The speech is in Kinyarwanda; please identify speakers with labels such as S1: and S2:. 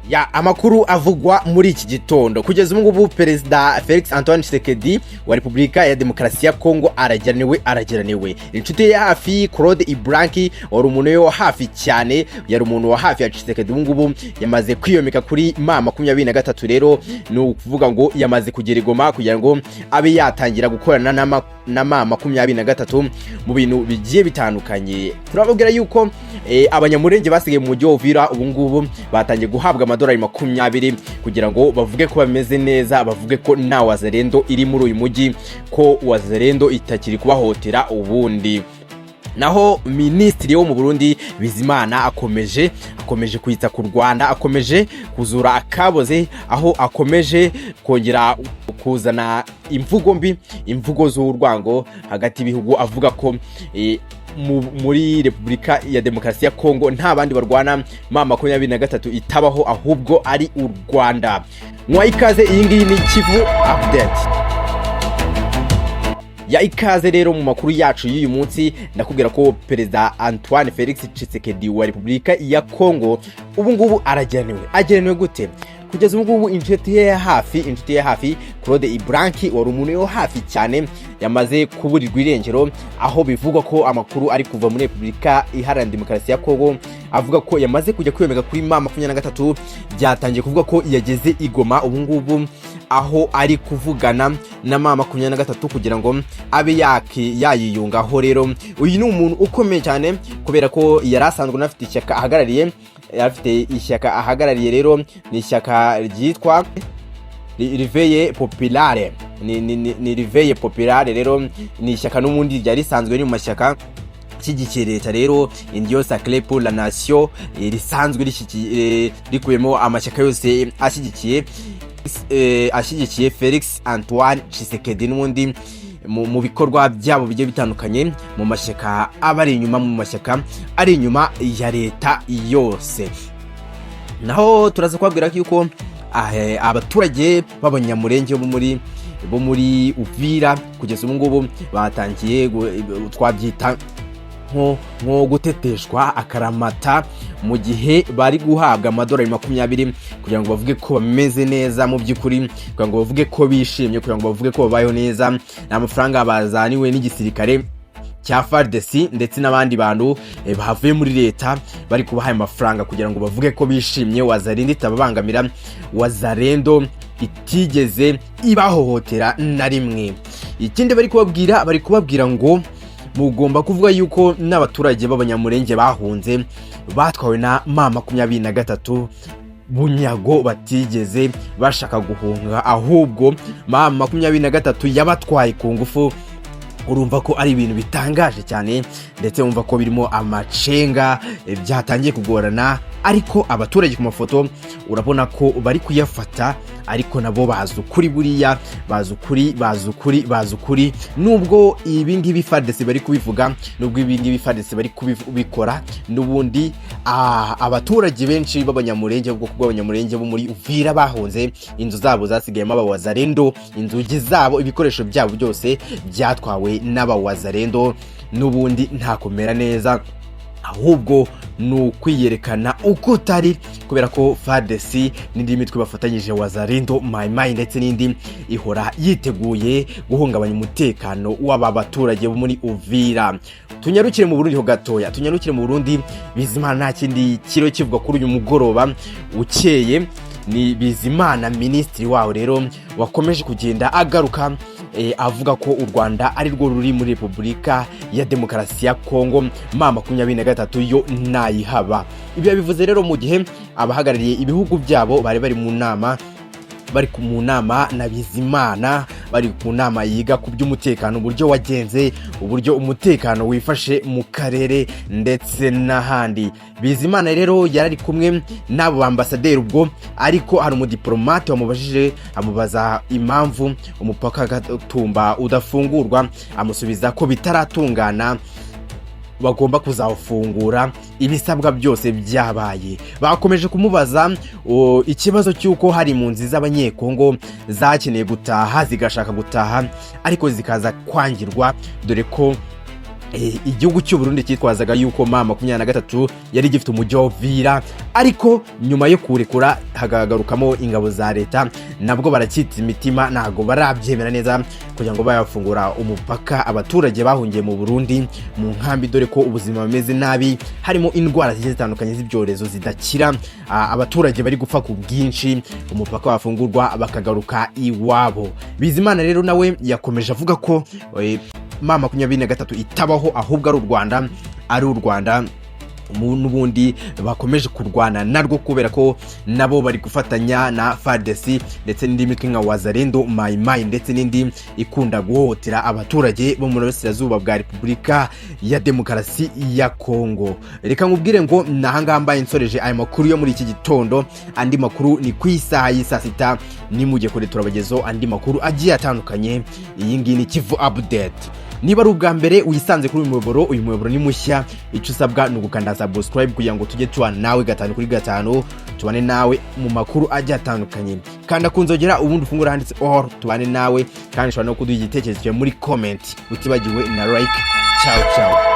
S1: Ya amakuru avugwa muri iki gitondo kugeza ubu ngubu, Perezida Felix Antoine Tshisekedi wa Repubulika ya Demokarasi ya Kongo arageraniwe, arageraniwe. Inshuti ye ya hafi Claude Ibranki, wari umuntu wa hafi cyane, yari umuntu wa hafi ya Tshisekedi, ubu ngubu yamaze kwiyomeka kuri M23. Rero ni ukuvuga ngo yamaze kugera i Goma kugira ngo abe yatangira gukorana na M23 mu bintu bigiye bitandukanye. Turababwira yuko Abanyamurenge basigaye mu mujyi wa Uvira ubu ngubu batangiye guhabwa amadolari 20 kugira ngo bavuge ko bameze neza, bavuge ko nta Wazalendo iri muri uyu mujyi, ko Wazalendo itakiri kubahotera ubundi. Naho minisitiri wo mu Burundi Bizimana akomeje kwita ku Rwanda, akomeje kuzura akaboze, aho akomeje kongera kuzana imvugo mbi, imvugo z'urwango hagati y'ibihugu, avuga ko muri Repubulika ya Demokarasi ya Kongo nta bandi barwana M23 itabaho, ahubwo ari u Rwanda. Mwaha ikaze, iyi ngiyi ni Kivu Update. Ya ikaze rero mu makuru yacu y'uyu munsi. Ndakubwira ko Perezida Antoine Felix Tshisekedi wa Repubulika ya Kongo ubu ngubu arageraniwe. Ageraniwe gute? Kugeza ubu ngubu inshuti ye hafi Claude Ibranki, wari umuntu wo hafi cyane, yamaze kuburirwa irengero, aho bivugwa ko amakuru ari kuva muri Repubulika Iharanira Demokarasi ya Kongo avuga ko yamaze kujya kwiyomeka kuri M23. Byatangiye kuvuga ko yageze i Goma ubu ngubu, aho ari kuvugana na M23 kugira ngo abe yayiyungaho. Rero uyu ni umuntu ukomeye cyane kubera ko yari asanzwe anafite ishyaka ahagarariye, afite ishyaka ahagarariye. Rero ni ishyaka ryitwa Réveil Populaire, ni Réveil Populaire. Rero ni ishyaka n'ubundi ryari risanzwe riri mu mashyaka ishyigikiye leta. Rero Union Sacrée pour la Nation, risanzwe rikubiyemo amashyaka yose ashyigikiye Felix Antoine Tshisekedi n'ubundi mu bikorwa byabo bigiye bitandukanye, mu mashyaka aba ari inyuma, mu mashyaka ari inyuma ya leta yose. Naho turaza kubabwira yuko abaturage b'Abanyamurenge bo muri Uvira kugeza ubu ngubu batangiye twabyita nko guteteshwa akaramata, mu gihe bari guhabwa amadolari 20 kugira ngo bavuge ko bameze neza mu by'ukuri, kugira ngo bavuge ko bishimye, kugira ngo bavuge ko babayeho neza. Ni amafaranga bazaniwe n'igisirikare cya FARDC ndetse n'abandi bantu bavuye muri leta, bari kubaha ayo mafaranga kugira ngo bavuge ko bishimye, Wazalendo itababangamira, Wazalendo itigeze ibahohotera na rimwe. Ikindi bari kubabwira ngo mugomba kuvuga yuko n'abaturage b'Abanyamurenge bahunze batwawe na M23 bunyago, batigeze bashaka guhunga, ahubwo M23 yabatwaye ku ngufu. Urumva ko ari ibintu bitangaje cyane, ndetse wumva ko birimo amacenga, byatangiye kugorana. Ariko abaturage ku mafoto urabona ko bari kuyafata, ariko nabo bazi ukuri, buriya bazi ukuri, bazi ukuri, bazi ukuri. Nubwo ibi ngibi FARDC bari kubivuga, nubwo ibi ngibi FARDC bari kubikora, n'ubundi abaturage benshi b'Abanyamurenge, ubwoko bw'Abanyamurenge bo muri Uvira bahunze, inzu zabo zasigayemo Abawazarendo, inzugi zabo, ibikoresho byabo byose byatwawe n'Abawazarendo. N'ubundi nta kumera neza, ahubwo ni ukwiyerekana uko utari, kubera ko FARDC n'indi mitwe bafatanyije, Wazalendo, Mayimayi ndetse n'indi, ihora yiteguye guhungabanya umutekano w'aba baturage bo muri Uvira. Tunyarukire mu Burundi ho gatoya, tunyarukire mu Burundi. Bizimana, nta kindi kiro kivuga kuri uyu mugoroba ukeye, ni Bizimana minisitiri wawo rero wakomeje kugenda agaruka avuga ko u Rwanda ari rwo ruri muri Repubulika ya Demokarasi ya Kongo, M23 yo ntayihaba. Ibyo yabivuze rero mu gihe abahagarariye ibihugu byabo bari bari mu nama, bari mu nama na Bizimana, bari ku nama yiga ku by'umutekano, uburyo wagenze, uburyo umutekano wifashe mu karere ndetse n'ahandi. Bizimana rero yari ari kumwe n'abo bambasaderi ubwo, ariko hari umudiplomate wamubajije, amubaza impamvu umupaka Gatumba udafungurwa, amusubiza ko bitaratungana, bagomba kuzawufungura ibisabwa byose byabaye. Bakomeje kumubaza ikibazo cy'uko hari impunzi z'Abanyekongo zakeneye gutaha, zigashaka gutaha, ariko zikaza kwangirwa, dore ko Igihugu cy'u Burundi cyitwazaga yuko M23 yari gifite umujyi wa Uvira, ariko nyuma yo kurekura hagagarukamo ingabo za leta, nabwo baracyitsa imitima, ntabwo barabyemera neza kugira ngo bayafungura umupaka abaturage bahungiye mu Burundi mu nkambi, dore ko ubuzima bumeze nabi, harimo indwara zigiye zitandukanye z'ibyorezo zidakira. Abaturage bari gupfa ku bwinshi, umupaka wafungurwa bakagaruka iwabo. Bizimana rero nawe yakomeje avuga ko M23 itabaho, ahubwo ari u Rwanda, ari u Rwanda n'ubundi bakomeje kurwana narwo, kubera ko nabo bari gufatanya na FARDC ndetse n'indi mitwe nka Wazalendo, Mai Mai ndetse n'indi ikunda guhohotera abaturage bo mu burasirazuba bwa Repubulika ya Demokarasi ya Kongo. Reka nkubwire ngo ni ahangaha mbaye nsoreje aya makuru yo muri iki gitondo. Andi makuru ni ku isaha y'isaa 6, nimujye kure, turabagezaho andi makuru agiye atandukanye. Iyi ngiyi ni Kivu Update. Niba ari ubwa mbere wisanze kuri uyu muyoboro, uyu muyoboro ni mushya, icyo usabwa ni ugukanda subscribe kugira ngo tujye tubana nawe gatanu kuri gatanu, tubane nawe mu makuru agiye atandukanye. Kanda ku nzogera, ubundi ufungura handitse all, tubane nawe. Kandi ushobora no kuduha igitekerezo cyawe muri comment, utibagiwe na like. Ciao ciao.